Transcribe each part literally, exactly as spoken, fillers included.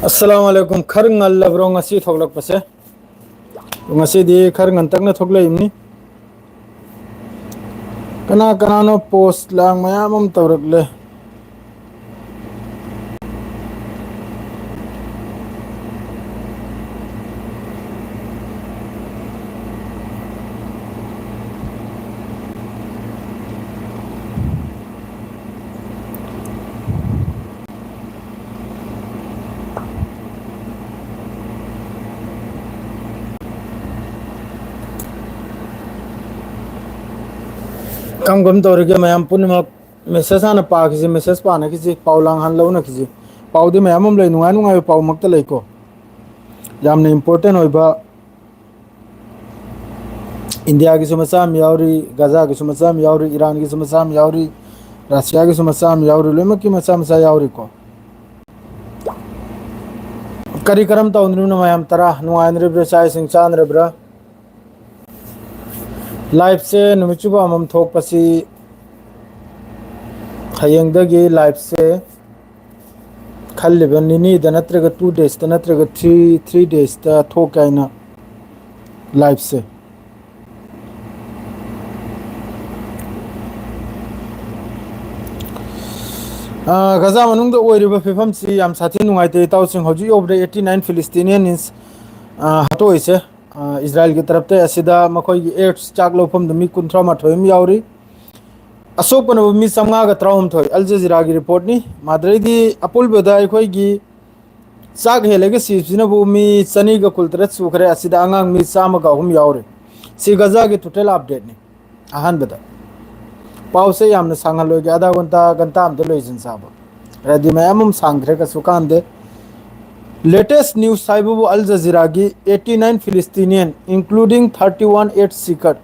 ꯑꯁꯂꯥꯃꯨ ꯑꯂꯥꯏꯀꯨꯝ꯫ ꯈꯔ ꯉꯜꯂꯕ꯭ꯔꯣ ꯉꯁꯤ ꯊꯣꯛꯂꯛꯄꯁꯦ? ꯉꯁꯤꯗꯤ ꯈꯔ ꯉꯟꯇꯛꯅ ꯊꯣꯛꯂꯛꯏꯕꯅꯤ꯫ ꯀꯅꯥ ꯀꯅꯥꯅꯣ ꯄꯣꯁ ꯂꯥꯡ ꯃꯌꯥꯝ ꯑꯃ ꯇꯧꯔꯛꯂꯦ꯫ ꯀꯔꯝ ꯀꯔꯝ ꯇꯧꯔꯤꯒꯦ ꯃꯌꯥꯝ ꯄꯨꯝꯅꯃꯛ? ꯃꯦꯁꯦꯖ ꯍꯥꯟꯅ ꯄꯥꯈꯤꯁꯤ, ꯃꯦꯁꯦꯖ ꯄꯥꯅꯈꯤꯁꯤ, ꯄꯥꯎ ꯂꯥꯡ ꯍꯥꯟꯅ ꯂꯧꯅꯈꯤꯁꯤ꯫ ꯄꯥꯎꯗꯤ ꯃꯌꯥꯝ ꯑꯃ ꯂꯩ, ꯅꯨꯡꯉꯥꯏ ꯅꯨꯡꯉꯥꯏꯕ ꯄꯥꯎꯃꯛꯇ ꯂꯩꯀꯣ꯫ ꯌꯥꯝꯅ ꯏꯝꯄꯣꯔꯇꯦꯟ ꯑꯣꯏꯕ, ꯏꯟꯗꯤꯌꯥꯒꯤꯁꯨ ꯃꯆꯥ ꯑꯃ ꯌꯥꯎꯔꯤ, ꯒꯖꯥꯒꯤꯁꯨ ꯃꯆꯥ ꯑꯃ ꯌꯥꯎꯔꯤ, ꯏꯔꯥꯟꯒꯤꯁꯨ ꯃꯆꯥ ꯑꯃ ꯌꯥꯎꯔꯤ, ꯔꯁꯤꯌꯥꯒꯤꯁꯨ ꯃꯆꯥ ꯑꯃ ꯌꯥꯎꯔꯤ, ꯂꯣꯏꯅꯃꯛꯀꯤ ꯃꯆꯥ ꯃꯆꯥ ꯌꯥꯎꯔꯤꯀꯣ꯫ ꯀꯔꯤ ꯀꯔꯝ ꯇꯧꯅꯔꯤꯕꯅꯣ ꯃꯌꯥꯝ? ꯇꯔꯥ ꯅꯨꯡꯉꯥꯏꯅꯔꯤꯕ꯭ꯔꯥ? ꯆꯥꯛ ꯏꯁꯤꯡ ꯆꯥꯅꯔꯕ꯭ꯔꯥ? ꯂꯥꯏꯐꯁꯦ ꯅꯨꯃꯤꯠ ꯆꯨꯞꯄ ꯑꯃꯃꯝ ꯊꯣꯛꯄꯁꯤ ꯍꯌꯦꯡꯗꯒꯤ ꯂꯥꯏꯐꯁꯦ ꯈꯜꯂꯤꯕ ꯅꯤꯅꯤꯗ ꯅꯠꯇ꯭ꯔꯒ ꯇꯨ ꯗꯦꯖꯇ ꯅꯠꯇ꯭ꯔꯒ ꯊ꯭ꯔꯤ, ꯊ꯭ꯔꯤ ꯗꯦꯖꯇ ꯊꯣꯛꯀꯦ ꯍꯥꯏꯅ ꯂꯥꯏꯐꯁꯦ꯫ ꯑꯥ, ꯒꯖꯥ ꯃꯅꯨꯡꯗ ꯑꯣꯏꯔꯤꯕ ꯐꯤꯕꯝꯁꯤ ꯌꯥꯝ ꯁꯥꯊꯤ ꯅꯨꯡꯉꯥꯏꯇꯦ ꯏꯇꯥꯎꯁꯤꯡ꯫ ꯍꯧꯖꯤꯛ ꯌꯧꯕꯗ eighty nine Palestinians, ꯑꯥ, ꯍꯥꯠꯇꯣꯛꯏꯁꯦ꯫ ꯑꯥ, ꯏꯁꯔꯥꯏꯜꯒꯤ ꯇꯔꯞꯇ ꯑꯁꯤꯗ ꯃꯈꯣꯏꯒꯤ ꯑꯦꯠꯁ ꯆꯥꯛ ꯂꯧꯐꯝꯗ ꯃꯤ ꯀꯨꯟꯊ꯭ꯔꯥ ꯃꯥꯊꯣꯏ ꯑꯃ ꯌꯥꯎꯔꯤ꯫ ꯑꯁꯣꯛꯄꯅꯕꯨ ꯃꯤ ꯆꯥꯝꯃꯉꯥꯒ ꯇꯔꯥꯍꯨꯝꯗꯣꯏ, ꯑꯜ ꯖꯖꯤꯔꯥꯒꯤ ꯔꯤꯄꯣꯔꯠꯅꯤ꯫ ꯃꯥꯗ꯭ꯔꯩꯗꯤ ꯑꯄꯨꯟꯕꯗ ꯑꯩꯈꯣꯏꯒꯤ ꯆꯥꯛ ꯍꯦꯜꯂꯒ ꯁꯤꯕꯁꯤꯅꯕꯨ ꯃꯤ ꯆꯅꯤꯒ ꯀꯨꯟꯇꯔꯦꯠ ꯁꯨꯈ꯭ꯔꯦ꯫ ꯑꯁꯤꯗ ꯑꯉꯥꯡ ꯃꯤ ꯆꯥꯝꯃꯒ ꯑꯍꯨꯝ ꯌꯥꯎꯔꯤ꯫ ꯁꯤ ꯒꯖꯥꯒꯤ ꯇꯣꯇꯦꯜ ꯑꯞꯗꯦꯠꯅꯤ꯫ ꯑꯍꯥꯟꯕꯗ ꯄꯥꯎꯁꯦ ꯌꯥꯝꯅ ꯁꯥꯡꯍꯜꯂꯣꯏꯒꯦ, ꯑꯙꯥ ꯘꯟꯇꯥ, ꯘꯟꯇꯥ ꯑꯃꯗ ꯂꯣꯏꯁꯤꯟꯁꯥꯕ꯫ ꯍꯥꯏꯗꯤ ꯃꯌꯥꯝ ꯑꯃ ꯁꯥꯡꯈ꯭ꯔꯦ, ꯀꯩꯁꯨ ꯀꯥꯟꯗꯦ꯫ Latest news ꯍꯥꯏꯕꯕꯨ ꯑꯜ ꯖꯖꯤꯔꯥꯒꯤ eighty nine Palestinian, including thirty one aid seeker,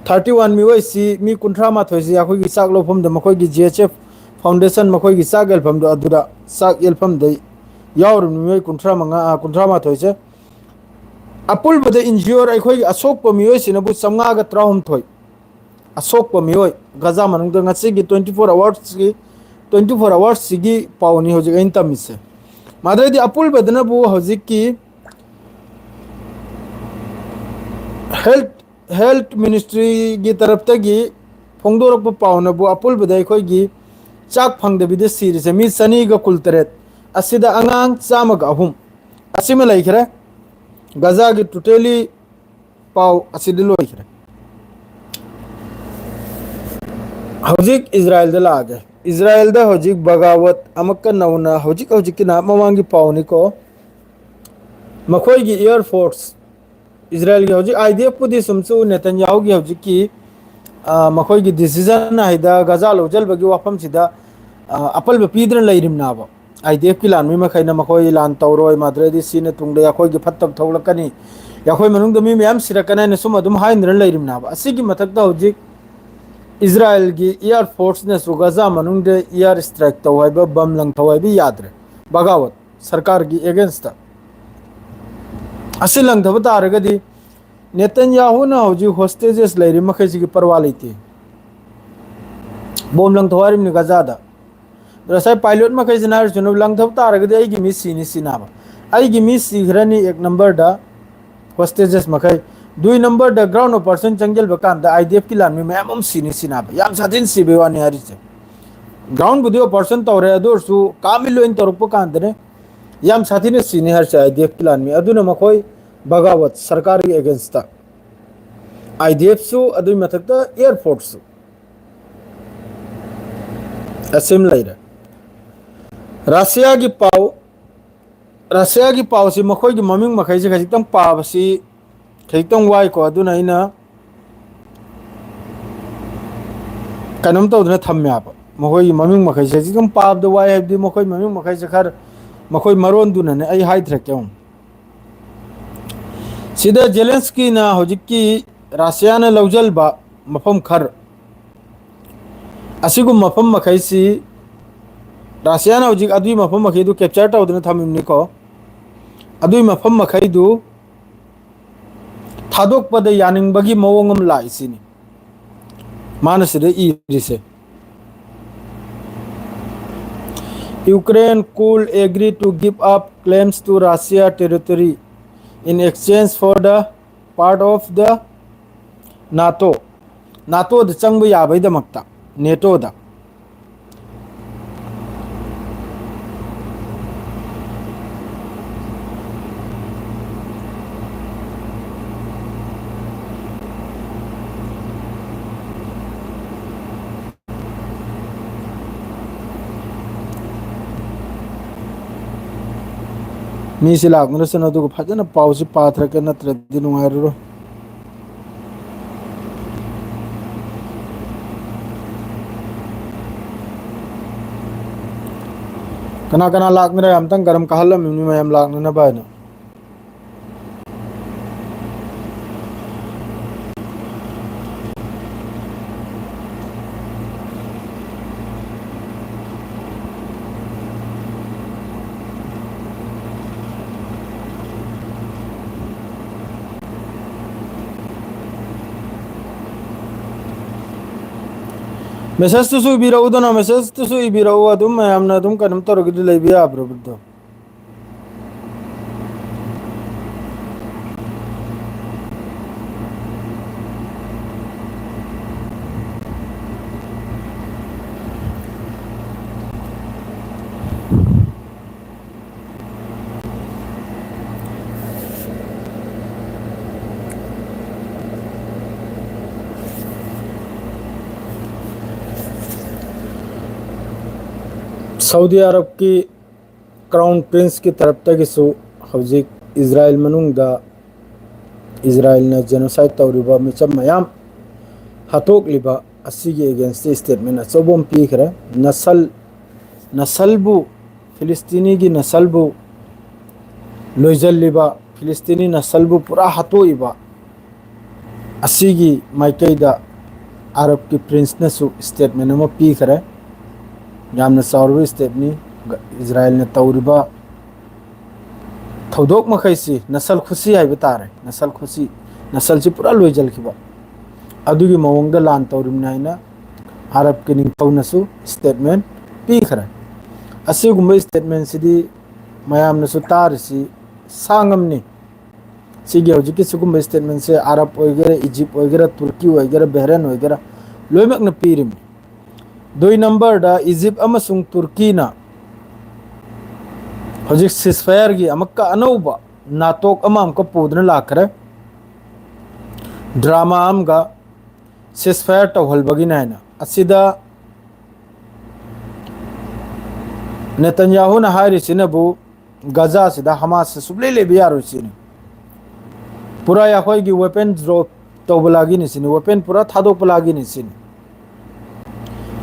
thirty one ꯃꯤꯑꯣꯏꯁꯤ, ꯃꯤ ꯀꯨꯟꯊ꯭ꯔꯥ ꯃꯥꯊꯣꯏꯁꯤ ꯑꯩꯈꯣꯏꯒꯤ ꯆꯥꯛ ꯂꯧꯐꯝꯗ, ꯃꯈꯣꯏꯒꯤ G H F Foundation, ꯃꯈꯣꯏꯒꯤ ꯆꯥꯛ ꯌꯦꯜꯐꯝꯗꯣ, ꯑꯗꯨꯗ ꯆꯥꯛ ꯌꯦꯜꯐꯝꯗ ꯌꯥꯎꯔꯤꯕ ꯃꯤꯑꯣꯏ ꯀꯨꯟꯊ꯭ꯔꯥ ꯃꯉꯥ, ꯑ, ꯀꯨꯟꯊ꯭ꯔꯥ ꯃꯥꯊꯣꯏꯁꯦ꯫ ꯑꯄꯨꯟꯕꯗ injured, ꯑꯩꯈꯣꯏꯒꯤ ꯑꯁꯣꯛꯄ ꯃꯤꯑꯣꯏꯁꯤꯅꯕꯨ ꯆꯥꯝꯃꯉꯥꯒ ꯇꯔꯥꯍꯨꯝꯗꯣꯏ꯫ ꯑꯁꯣꯛꯄ ꯃꯤꯑꯣꯏ ꯒꯖꯥ ꯃꯅꯨꯡꯗ ꯉꯁꯤꯒꯤ twenty four hours ꯀꯤ, twenty four hours ꯁꯤꯒꯤ ꯄꯥꯎꯅꯤ ꯍꯧꯖꯤꯛ ꯑꯩꯅ ꯇꯝꯃꯤꯁꯦ꯫ ꯃꯗꯨꯗꯩꯗꯤ ꯑꯄꯨꯜꯕꯗꯅꯕꯨ ꯍꯧꯖꯤꯛꯀꯤ health health ministryꯒꯤ ꯇꯔꯞꯇꯒꯤ ꯐꯣꯡꯗꯣꯔꯛꯄ ꯄꯥꯎꯅꯕꯨ ꯑꯄꯨꯜꯕꯗ ꯑꯩꯈꯣꯏꯒꯤ ꯆꯥꯛ ꯐꯪꯗꯕꯤꯗ ꯁꯤꯔꯤꯁꯦ ꯃꯤ ꯆꯅꯤꯒ ꯀꯨꯟꯇꯔꯦꯠ, ꯑꯁꯤꯗ ꯑꯉꯥꯡ ꯆꯥꯝꯃꯒ ꯑꯍꯨꯝ, ꯑꯁꯤꯃ ꯂꯩꯈ꯭ꯔꯦ꯫ ꯒꯖꯥꯒꯤ totally ꯄꯥꯎ ꯑꯁꯤꯗ ꯂꯣꯏꯈ꯭ꯔꯦ꯫ ꯍꯧꯖꯤꯛ ꯏꯖꯔꯥꯌꯦꯜꯗ ꯂꯥꯛꯑꯒꯦ꯫ ꯏꯖꯔꯥꯌꯦꯜꯗ ꯍꯧꯖꯤꯛ ꯕꯒꯥꯋꯠ ꯑꯃꯛꯀ ꯅꯧꯅ, ꯍꯧꯖꯤꯛ ꯍꯧꯖꯤꯛꯀꯤ ꯅꯍꯥꯛ ꯃꯃꯥꯡꯒꯤ ꯄꯥꯎꯅꯤꯀꯣ, ꯃꯈꯣꯏꯒꯤ air force, ꯏꯖꯔꯥꯌꯦꯜꯒꯤ ꯍꯧꯖꯤꯛ IDFꯄꯨꯗꯤ ꯁꯨꯝꯁꯨ ꯅꯦꯇꯟꯌꯥꯍꯨꯒꯤ ꯍꯧꯖꯤꯛꯀꯤ, ꯑ, ꯃꯈꯣꯏꯒꯤ decision ꯍꯥꯏꯗ ꯒꯖꯥ ꯂꯧꯁꯤꯟꯕꯒꯤ ꯋꯥꯐꯝꯁꯤꯗ, ꯑ, ꯑꯄꯜꯕ ꯄꯤꯗꯨꯅ ꯂꯩꯔꯤꯕꯅꯦꯕ꯫ IDFꯀꯤ ꯂꯥꯟꯃꯤ ꯃꯈꯩꯅ ꯃꯈꯣꯏ ꯂꯥꯟ ꯇꯧꯔꯣꯏ, ꯃꯗꯨꯗꯩꯗꯤ ꯁꯤꯅ ꯇꯨꯡꯗ ꯑꯩꯈꯣꯏꯒꯤ ꯐꯠꯇꯕ ꯊꯣꯛꯂꯛꯀꯅꯤ, ꯑꯩꯈꯣꯏ ꯃꯅꯨꯡꯗ ꯃꯤ ꯃꯌꯥꯝ ꯁꯤꯔꯛꯀꯅꯤ ꯍꯥꯏꯅ ꯁꯨꯝ ꯑꯗꯨꯝ ꯍꯥꯏꯅꯗꯨꯅ ꯂꯩꯔꯤꯕꯅꯦꯕ꯫ ꯑꯁꯤꯒꯤ ꯃꯊꯛꯇ ꯍꯧꯖꯤꯛ ꯏꯖꯔꯥꯌꯦꯜꯒꯤ air forceꯅꯁꯨ ꯒꯖꯥ ꯃꯅꯨꯡꯗ air strike ꯇꯧ ꯍꯥꯏꯕ, ꯕꯝ ꯂꯪꯊꯧ ꯍꯥꯏꯕ ꯌꯥꯗ꯭ꯔꯦ꯫ ꯕꯒꯥꯋꯠ ꯁꯔꯀꯥꯔꯒꯤ againstꯇ꯫ ꯑꯁꯤ ꯂꯪꯊꯕ ꯇꯥꯔꯒꯗꯤ ꯅꯦꯇꯟꯌꯥꯍꯨꯅ ꯍꯧꯖꯤꯛ hostages ꯂꯩꯔꯤ ꯃꯈꯩꯁꯤꯒꯤ ꯄꯔꯋꯥ ꯂꯩꯇꯦ꯫ ꯕꯣꯝ ꯂꯪꯊꯧ ꯍꯥꯏꯔꯤꯕꯅꯤ ꯒꯖꯥꯗ꯫ ꯉꯁꯥꯏ pilot ꯃꯈꯩꯁꯤꯅ ꯍꯥꯏꯔꯤꯁꯤꯅ, "ꯂꯪꯊꯕ ꯇꯥꯔꯒꯗꯤ ꯑꯩꯒꯤ ꯃꯤ ꯁꯤꯅꯤ ꯁꯤꯅꯕ꯫ ꯑꯩꯒꯤ ꯃꯤ ꯁꯤꯈ꯭ꯔꯅꯤ ꯑꯦꯛ numberꯗ, hostages ꯃꯈꯩ꯫ ꯗꯨꯏ numberꯗ ground operation ꯆꯪꯁꯤꯟꯕ ꯀꯥꯟꯗ IDFꯀꯤ ꯂꯥꯟꯃꯤ ꯃꯌꯥꯝ ꯑꯃ ꯁꯤꯅꯤ ꯁꯤꯅꯕ꯫ ꯌꯥꯝ ꯁꯥꯊꯤꯅ ꯁꯤꯕꯩ ꯋꯥꯅꯤ ꯍꯥꯏꯔꯤꯁꯦ꯫ Groundꯕꯨꯗꯤ operation ꯇꯧꯔꯦ, ꯑꯗꯨ ꯑꯣꯏꯔꯁꯨ ꯀꯥꯝꯃꯤ ꯂꯣꯏꯅ ꯇꯧꯔꯛꯄ ꯀꯥꯟꯗꯅꯦ ꯌꯥꯝ ꯁꯥꯊꯤꯅ ꯁꯤꯅꯤ ꯍꯥꯏꯔꯤꯁꯦ IDFꯀꯤ ꯂꯥꯟꯃꯤ꯫ ꯑꯗꯨꯅ ꯃꯈꯣꯏ ꯕꯒꯥꯋꯠ ꯁꯔꯀꯥꯔꯒꯤ againstꯇ꯫ IDFꯁꯨ, ꯑꯗꯨꯒꯤ ꯃꯊꯛꯇ air forceꯁꯨ꯫ ꯑꯁꯤꯃ ꯂꯩꯔꯦ꯫ ꯔꯁꯤꯌꯥꯒꯤ ꯄꯥꯎ, ꯔꯁꯤꯌꯥꯒꯤ ꯄꯥꯎꯁꯤ ꯃꯈꯣꯏꯒꯤ ꯃꯃꯤꯡ ꯃꯈꯩꯁꯦ ꯈꯖꯤꯛꯇꯪ ꯄꯥꯕꯁꯤ ꯈꯖꯤꯛꯇꯪ ꯋꯥꯏꯀꯣ, ꯑꯗꯨꯅ ꯑꯩꯅ ꯀꯩꯅꯣꯝ ꯇꯧꯗꯅ ꯊꯝꯃꯦ ꯍꯥꯏꯕ꯫ ꯃꯈꯣꯏꯒꯤ ꯃꯃꯤꯡ ꯃꯈꯩꯁꯦ ꯈꯖꯤꯛꯇꯪ ꯄꯥꯕꯗ ꯋꯥꯏ ꯍꯥꯏꯕꯗꯤ ꯃꯈꯣꯏ ꯃꯃꯤꯡ ꯃꯈꯩꯁꯦ ꯈꯔ ꯃꯈꯣꯏ ꯃꯔꯣꯟꯗꯨꯅꯅꯦ, ꯑꯩ ꯍꯥꯏꯗ꯭ꯔꯛꯀꯦ ꯑꯃꯨꯛ꯫ ꯁꯤꯗ ꯖꯦꯂꯦꯟꯁꯀꯤꯅ ꯍꯧꯖꯤꯛꯀꯤ ꯔꯁꯤꯌꯥꯅ ꯂꯧꯁꯤꯟꯕ ꯃꯐꯝ ꯈꯔ, ꯑꯁꯤꯒꯨꯝꯕ ꯃꯐꯝ ꯃꯈꯩꯁꯤ ꯔꯁꯤꯌꯥꯅ ꯍꯧꯖꯤꯛ ꯑꯗꯨꯒꯤ ꯃꯐꯝ ꯃꯈꯩꯗꯨ capture ꯇꯧꯗꯨꯅ ꯊꯝꯃꯤꯕꯅꯤꯀꯣ꯫ ꯑꯗꯨꯒꯤ ꯃꯐꯝ ꯃꯈꯩꯗꯨ ꯊꯥꯗꯣꯛꯄꯗ ꯌꯥꯅꯤꯡꯕꯒꯤ ꯃꯑꯣꯡ ꯑꯃ ꯂꯥꯛꯏꯁꯤꯅꯤ ꯃꯥꯅ ꯁꯤꯗ ꯏꯔꯤꯁꯦ꯫ Ukraine could agree to give up claims to Russia territory in exchange for the part of the NATO. NATOꯗ ꯆꯪꯕ ꯌꯥꯕꯩꯗꯃꯛꯇ, NATOꯗ꯫ ꯃꯤꯁꯤ ꯂꯥꯛꯅꯔꯁꯅꯨ, ꯑꯗꯨꯒ ꯐꯖꯅ ꯄꯥꯎꯁꯤ ꯄꯥꯊꯔꯛꯀꯦ, ꯅꯠꯇ꯭ꯔꯗꯤ ꯅꯨꯡꯉꯥꯏꯔꯔꯣꯏ꯫ ꯀꯅꯥ ꯀꯅꯥ ꯂꯥꯛꯅꯔꯦ? ꯑꯝꯇꯪ ꯒꯔꯝ ꯀꯥꯍꯜꯂꯝꯃꯤꯕꯅꯤ ꯃꯌꯥꯝ ꯂꯥꯛꯅꯅꯕ ꯍꯥꯏꯅ꯫ ꯃꯦꯁꯦꯖꯇꯨꯁꯨ ꯏꯕꯤꯔꯛꯎꯗꯅ, ꯃꯦꯁꯦꯖꯇꯨꯁꯨ ꯏꯕꯤꯔꯛꯎ꯫ ꯑꯗꯨꯝ ꯃꯌꯥꯝꯅ ꯑꯗꯨꯝ ꯀꯩꯅꯣꯝ ꯇꯧꯔꯒꯗꯤ ꯂꯩꯕ ꯌꯥꯕ꯭ꯔꯣ, ꯕ꯭ꯔꯗꯣ? ꯁꯥꯎꯗꯤ ꯑꯔꯕꯀꯤ ꯀ꯭ꯔꯥꯎꯟ ꯄ꯭ꯔꯤꯟꯁꯀꯤ ꯇꯔꯞꯇꯒꯤꯁꯨ ꯍꯧꯖꯤꯛ ꯏꯖꯔꯥꯏꯜ ꯃꯅꯨꯡꯗ ꯏꯖꯔꯥꯏꯜꯅ ꯖꯦꯅꯣꯁꯥꯏꯠ ꯇꯧꯔꯤꯕ ꯃꯤꯆꯝ ꯃꯌꯥꯝ ꯍꯥꯠꯇꯣꯛꯂꯤꯕ ꯑꯁꯤꯒꯤ ꯑꯦꯒꯦꯟꯁꯇ ꯁ꯭ꯇꯦꯠꯃꯦꯟ ꯑꯆꯧꯕ ꯑꯃ ꯄꯤꯈ꯭ꯔꯦ꯫ ꯅꯁꯜ, ꯅꯁꯜꯕꯨ, ꯐꯤꯂꯤꯁꯇꯤꯅꯤꯒꯤ ꯅꯁꯜꯕꯨ ꯂꯣꯏꯖꯜꯂꯤꯕ, ꯐꯤꯂꯤꯁꯇꯤꯅꯤ ꯅꯁꯜꯕꯨ ꯄꯨꯔꯥ ꯍꯥꯠꯇꯣꯛꯏꯕ ꯑꯁꯤꯒꯤ ꯃꯥꯏꯀꯩꯗ ꯑꯔꯕꯀꯤ ꯄ꯭ꯔꯤꯟꯁꯅꯁꯨ ꯁ꯭ꯇꯦꯠꯃꯦꯟ ꯑꯃ ꯄꯤꯈ꯭ꯔꯦ꯫ ꯌꯥꯝꯅ ꯆꯥꯎꯔꯕ ꯁ꯭ꯇꯦꯠꯅꯤ꯫ ꯏꯖꯔꯥꯏꯜꯅ ꯇꯧꯔꯤꯕ ꯊꯧꯗꯣꯛ ꯃꯈꯩꯁꯤ ꯅꯁꯜ ꯈꯨꯠꯁꯤ ꯍꯥꯏꯕ ꯇꯥꯔꯦ꯫ ꯅꯁꯜ ꯈꯨꯠꯁꯤ, ꯅꯁꯜꯁꯤ ꯄꯨꯔꯥ ꯂꯣꯏꯖꯤꯟꯈꯤꯕ ꯑꯗꯨꯒꯤ ꯃꯑꯣꯡꯗ ꯂꯥꯟ ꯇꯧꯔꯤꯕꯅꯤ ꯍꯥꯏꯅ ꯑꯔꯕꯀꯤ ꯅꯤꯡꯊꯧꯅꯁꯨ ꯁ꯭ꯇꯦꯠꯃꯦꯟ ꯄꯤꯈ꯭ꯔꯦ꯫ ꯑꯁꯤꯒꯨꯝꯕ statement ꯁꯤꯗꯤ ꯃꯌꯥꯝꯅꯁꯨ ꯇꯥꯔꯤꯁꯤ ꯁꯥꯡꯉꯝꯅꯤ꯫ ꯁꯤꯒꯤ ꯍꯧꯖꯤꯛꯀꯤ ꯁꯤꯒꯨꯝꯕ statement ꯁꯦ ꯑꯔꯕ ꯑꯣꯏꯒꯦꯔꯥ, ꯏꯖꯤꯞ ꯑꯣꯏꯒꯦꯔꯥ, ꯇꯨꯔꯀꯤ ꯑꯣꯏꯒꯦꯔꯥ, ꯕꯍꯔꯦꯟ ꯑꯣꯏꯒꯦꯔꯥ, ꯂꯣꯏꯅꯃꯛꯅ ꯄꯤꯔꯤꯕꯅꯤ꯫ ꯑꯗꯨꯒꯤ number ꯗ ꯏꯖꯤꯞ ꯑꯃꯁꯨꯡ ꯇꯨꯔꯀꯤꯅ ꯍꯧꯖꯤꯛ ceasefire ꯒꯤ ꯑꯃꯨꯛꯀ ꯑꯅꯧꯕ ꯅꯥꯇꯣꯛ ꯑꯃ ꯑꯃꯨꯛꯀ ꯄꯨꯗꯨꯅ ꯂꯥꯛꯈ꯭ꯔꯦ꯫ Drama ꯑꯃꯒ ceasefire ꯇꯧꯍꯜꯕꯒꯤꯅꯦ ꯍꯥꯏꯅ꯫ ꯑꯁꯤꯗ ꯅꯦꯇꯟꯌꯥꯍꯨꯅ ꯍꯥꯏꯔꯤꯁꯤꯅꯕꯨ ꯒꯖꯥꯁꯤꯗ ꯍꯃꯥꯁꯁꯦ ꯁꯨꯛꯂꯩ ꯂꯩꯕ ꯌꯥꯔꯣꯏ ꯁꯤꯅꯤ꯫ ꯄꯨꯔꯥ ꯑꯩꯈꯣꯏꯒꯤ weapon drop ꯇꯧꯕ ꯂꯥꯒꯤꯅꯤ ꯁꯤꯅꯤ, weapon ꯄꯨꯔꯥ ꯊꯥꯗꯣꯛꯄ ꯂꯥꯒꯤꯅꯤ ꯁꯤꯅꯤ꯫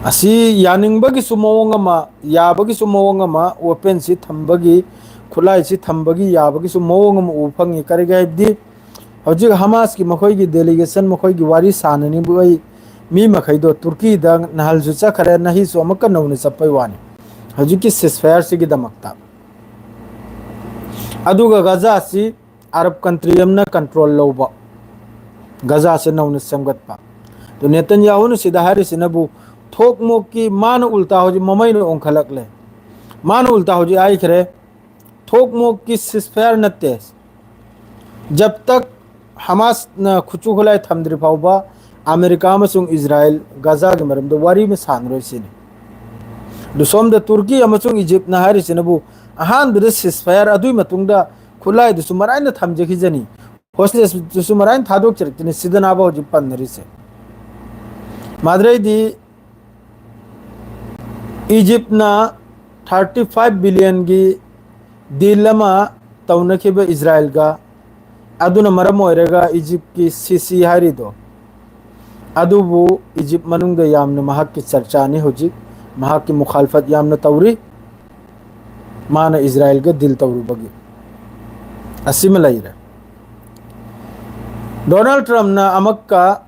ꯑꯁꯤ ꯌꯥꯅꯤꯡꯕꯒꯤꯁꯨ ꯃꯑꯣꯡ ꯑꯃ, ꯌꯥꯕꯒꯤꯁꯨ ꯃꯑꯣꯡ ꯑꯃ, weapon ꯁꯤ ꯊꯝꯕꯒꯤ, ꯈꯨꯠꯂꯥꯏꯁꯤ ꯊꯝꯕꯒꯤ ꯌꯥꯕꯒꯤꯁꯨ ꯃꯑꯣꯡ ꯑꯃ ꯎꯕ ꯐꯪꯉꯤ꯫ ꯀꯔꯤꯒꯤ ꯍꯥꯏꯕꯗꯤ ꯍꯧꯖꯤꯛ ꯍꯃꯥꯁꯀꯤ ꯃꯈꯣꯏꯒꯤ delegation, ꯃꯈꯣꯏꯒꯤ ꯋꯥꯔꯤ ꯁꯥꯟꯅꯅꯤꯡꯕ ꯃꯤ ꯃꯈꯩꯗꯣ ꯇꯨꯔꯀꯤꯗ ꯅꯍꯥꯟꯁꯨ ꯆꯠꯈ꯭ꯔꯦ, ꯅꯍꯤꯁꯨ ꯑꯃꯨꯛꯀ ꯅꯧꯅ ꯆꯠꯄꯩ ꯋꯥꯅꯤ꯫ ꯍꯧꯖꯤꯛꯀꯤ ceasefire ꯁꯤꯒꯤꯗꯃꯛꯇ꯫ ꯑꯗꯨꯒ ꯒꯖꯥꯁꯤ ꯑꯔꯕ country ꯑꯃꯅ control ꯂꯧꯕ, ꯒꯖꯥꯁꯦ ꯅꯧꯅ ꯁꯦꯝꯒꯠꯄ꯫ ꯑꯗꯨ ꯅꯦꯇꯟꯌꯥꯍꯨꯅ ꯁꯤꯗ ꯍꯥꯏꯔꯤꯁꯤꯅꯕꯨ ꯊꯣꯛꯃꯣꯛꯀꯤ ꯃꯥꯅ ꯎꯜꯇꯥ ꯍꯧꯖꯤꯛ ꯃꯃꯩꯅ ꯑꯣꯟꯈꯠꯂꯛꯂꯦ꯫ ꯃꯥꯅ ꯎꯜꯇꯥ ꯍꯧꯖꯤꯛ ꯍꯥꯏꯈ꯭ꯔꯦ, ꯊꯣꯛꯃꯣꯛꯀꯤ ceasefire ꯅꯠꯇꯦ꯫ ꯖꯕ ꯇꯛ ꯍꯃꯥꯁꯅ ꯈꯨꯠꯁꯨ ꯈꯨꯠꯂꯥꯏ ꯊꯝꯗ꯭ꯔꯤ ꯐꯥꯎꯕ ꯑꯃꯦꯔꯤꯀꯥ ꯑꯃꯁꯨꯡ ꯏꯖꯔꯥꯏꯜ ꯒꯖꯥꯒꯤ ꯃꯔꯝꯗ ꯋꯥꯔꯤ ꯑꯃ ꯁꯥꯟꯅꯔꯣꯏ ꯁꯤꯅꯤ꯫ ꯑꯗꯨ ꯁꯣꯝꯗ ꯇꯨꯔꯀꯤ ꯑꯃꯁꯨꯡ ꯏꯖꯤꯞꯅ ꯍꯥꯏꯔꯤꯁꯤꯅꯕꯨ ꯑꯍꯥꯟꯕꯗ ceasefire, ꯑꯗꯨꯒꯤ ꯃꯇꯨꯡꯗ ꯈꯨꯠꯂꯥꯏꯗꯨꯁꯨ ꯃꯔꯥꯏꯅ ꯊꯝꯖꯈꯤꯖꯅꯤ, hostage ꯗꯨꯁꯨ ꯃꯔꯥꯏꯅ ꯊꯥꯗꯣꯛꯆꯔꯛꯇꯅꯤ ꯁꯤꯗꯅꯕ ꯍꯧꯖꯤꯛ ꯄꯟꯅꯔꯤꯁꯦ꯫ ꯃꯥꯗ꯭ꯔꯩꯗꯤ ꯏꯖꯤꯞꯅ thirty five billion ꯒꯤ deal ꯑꯃ ꯇꯧꯅꯈꯤꯕ ꯏꯖꯔꯥꯏꯜꯒ, ꯑꯗꯨꯅ ꯃꯔꯝ ꯑꯣꯏꯔꯒ ꯏꯖꯤꯞꯀꯤ ꯁꯤꯁꯤ ꯍꯥꯏꯔꯤꯗꯣ, ꯑꯗꯨꯕꯨ ꯏꯖꯤꯞ ꯃꯅꯨꯡꯗ ꯌꯥꯝꯅ ꯃꯍꯥꯛꯀꯤ ꯆꯔꯆꯥꯅꯤ ꯍꯧꯖꯤꯛ, ꯃꯍꯥꯛꯀꯤ ꯃꯨꯈꯥꯜꯐꯠ ꯌꯥꯝꯅ ꯇꯧꯔꯤ꯫ ꯃꯥꯅ ꯏꯖꯔꯥꯏꯜꯒ deal ꯇꯧꯔꯨꯕꯒꯤ ꯑꯁꯤꯃ ꯂꯩꯔꯦ꯫ ꯗꯣꯅꯥꯜꯗ ꯇ꯭ꯔꯝꯞꯅ ꯑꯃꯛꯀ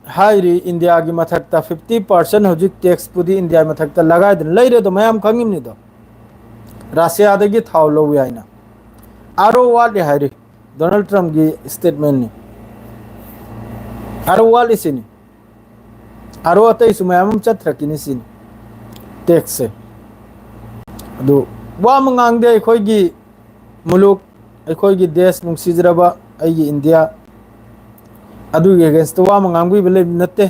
ꯍꯥꯏꯔꯤ, ꯏꯟꯗꯤꯌꯥꯒꯤ ꯃꯊꯛꯇ fifty percent ꯍꯧꯖꯤꯛ tax ꯄꯨꯗꯤ ꯏꯟꯗꯤꯌꯥꯒꯤ ꯃꯊꯛꯇ ꯂꯒꯥꯏꯗꯨꯅ ꯂꯩꯔꯦ꯫ ꯑꯗꯣ ꯃꯌꯥꯝ ꯈꯪꯉꯤꯕꯅꯤꯗꯣ, ꯔꯁꯤꯌꯥꯗꯒꯤ ꯊꯥꯎ ꯂꯧꯏ ꯍꯥꯏꯅ꯫ ꯑꯥꯔꯣ ꯋꯥꯠꯂꯤ ꯍꯥꯏꯔꯤ ꯗꯣꯅꯥꯜꯗ ꯇ꯭ꯔꯝꯞꯀꯤ statement ꯅꯤ꯫ ꯑꯥꯔꯣ ꯋꯥꯠꯂꯤ ꯁꯤꯅꯤ꯫ ꯑꯥꯔꯣ ꯑꯇꯩꯁꯨ ꯃꯌꯥꯝ ꯑꯃ ꯆꯠꯊꯔꯛꯈꯤꯅꯤ ꯁꯤꯅꯤ tax ꯁꯦ꯫ ꯑꯗꯨ ꯋꯥ ꯑꯃ ꯉꯥꯡꯗꯦ꯫ ꯑꯩꯈꯣꯏꯒꯤ ꯃꯨꯂꯨꯛ, ꯑꯩꯈꯣꯏꯒꯤ ꯗꯦꯁ ꯅꯨꯡꯁꯤꯖꯔꯕ ꯑꯩꯒꯤ ꯏꯟꯗꯤꯌꯥ, ꯑꯗꯨꯒꯤ ꯑꯦꯒꯦꯟꯁꯇ ꯋꯥ ꯑꯃ ꯉꯥꯡꯕꯤꯕ ꯂꯩꯕ ꯅꯠꯇꯦ꯫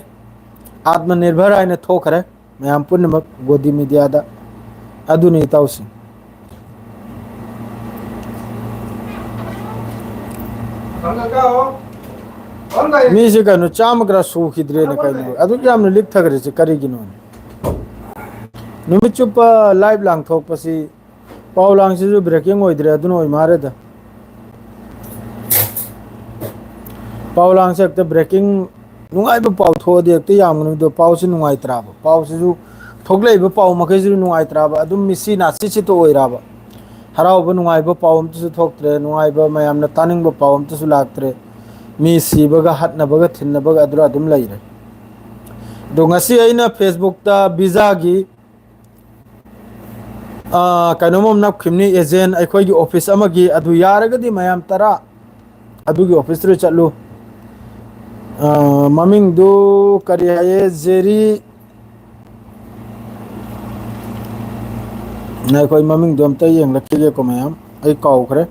ꯑꯥꯠꯃ ꯅꯤꯔꯚꯔ ꯍꯥꯏꯅ ꯊꯣꯛꯈ꯭ꯔꯦ ꯃꯌꯥꯝ ꯄꯨꯝꯅꯃꯛ ꯒꯣꯗꯤ ꯃꯦꯗꯤꯌꯥꯗ꯫ ꯑꯗꯨꯅꯤ ꯏꯇꯥꯎꯁꯤꯡ꯫ ꯃꯤꯁꯦ ꯀꯩꯅꯣ ꯆꯥꯝꯃ ꯈꯔ ꯁꯨꯈꯤꯗ꯭ꯔꯦꯅ, ꯀꯩꯅꯣ ꯑꯗꯨꯛ ꯌꯥꯝꯅ ꯂꯤꯛꯊꯈ꯭ꯔꯤꯁꯦ ꯀꯔꯤꯒꯤꯅꯣ? ꯅꯨꯃꯤꯠ ꯆꯨꯞꯄ ꯂꯥꯏꯚ ꯂꯥꯡꯊꯣꯛꯄꯁꯤ ꯄꯥꯎ ꯂꯥꯡꯁꯤꯁꯨ ꯕ꯭ꯔꯦꯀꯤꯡ ꯑꯣꯏꯗ꯭ꯔꯦ, ꯑꯗꯨꯅ ꯑꯣꯏ ꯃꯥꯜꯂꯦꯗ꯫ ꯄꯥꯎ ꯂꯥꯡꯁꯦ ꯍꯦꯛꯇ ꯕ꯭ꯔꯦꯀꯤꯡ, ꯅꯨꯡꯉꯥꯏꯕ ꯄꯥꯎ ꯊꯣꯛꯑꯗꯤ ꯍꯦꯛꯇ ꯌꯥꯝꯒꯅꯤ꯫ ꯑꯗꯣ ꯄꯥꯎꯁꯤ ꯅꯨꯡꯉꯥꯏꯇ꯭ꯔꯕ, ꯄꯥꯎꯁꯤꯁꯨ ꯊꯣꯛꯂꯛꯏꯕ ꯄꯥꯎ ꯃꯈꯩꯁꯤꯁꯨ ꯅꯨꯡꯉꯥꯏꯇ꯭ꯔꯕ, ꯑꯗꯨꯝ ꯃꯤꯠꯁꯤ ꯅꯥꯁꯤꯁꯤꯇ ꯑꯣꯏꯔꯕ꯫ ꯍꯔꯥꯎꯕ ꯅꯨꯡꯉꯥꯏꯕ ꯄꯥꯎ ꯑꯝꯇꯁꯨ ꯊꯣꯛꯇ꯭ꯔꯦ, ꯅꯨꯡꯉꯥꯏꯕ ꯃꯌꯥꯝꯅ ꯇꯥꯅꯤꯡꯕ ꯄꯥꯎ ꯑꯝꯇꯁꯨ ꯂꯥꯛꯇ꯭ꯔꯦ꯫ ꯃꯤ ꯁꯤꯕꯒ ꯍꯠꯅꯕꯒ ꯊꯤꯟꯅꯕꯒ ꯑꯗꯨꯗ ꯑꯗꯨꯝ ꯂꯩꯔꯦ꯫ ꯑꯗꯣ ꯉꯁꯤ ꯑꯩꯅ ꯐꯦꯁꯕꯨꯛꯇ ꯚꯤꯖꯥꯒꯤ ꯑꯥ, ꯀꯩꯅꯣꯝ ꯑꯃ ꯅꯞꯈꯤꯕꯅꯤ, ꯑꯦꯖꯦꯟ ꯑꯩꯈꯣꯏꯒꯤ ꯑꯣꯐꯤꯁ ꯑꯃꯒꯤ꯫ ꯑꯗꯨ ꯌꯥꯔꯒꯗꯤ ꯃꯌꯥꯝ ꯇꯔꯥ ꯑꯗꯨꯒꯤ ꯑꯣꯐꯤꯁꯇꯨꯗ ꯆꯠꯂꯨ꯫ ꯑꯥ, ꯃꯃꯤꯡꯗꯨ ꯀꯔꯤ ꯍꯥꯏꯌꯦ? ꯖꯦꯔꯤ, ꯉꯥꯏꯈꯣ, ꯑꯩ ꯃꯃꯤꯡꯗꯣ ꯑꯝꯇ ꯌꯦꯡꯂꯛꯈꯤꯒꯦꯀꯣ ꯃꯌꯥꯝ, ꯑꯩ ꯀꯥꯎꯈ꯭ꯔꯦ꯫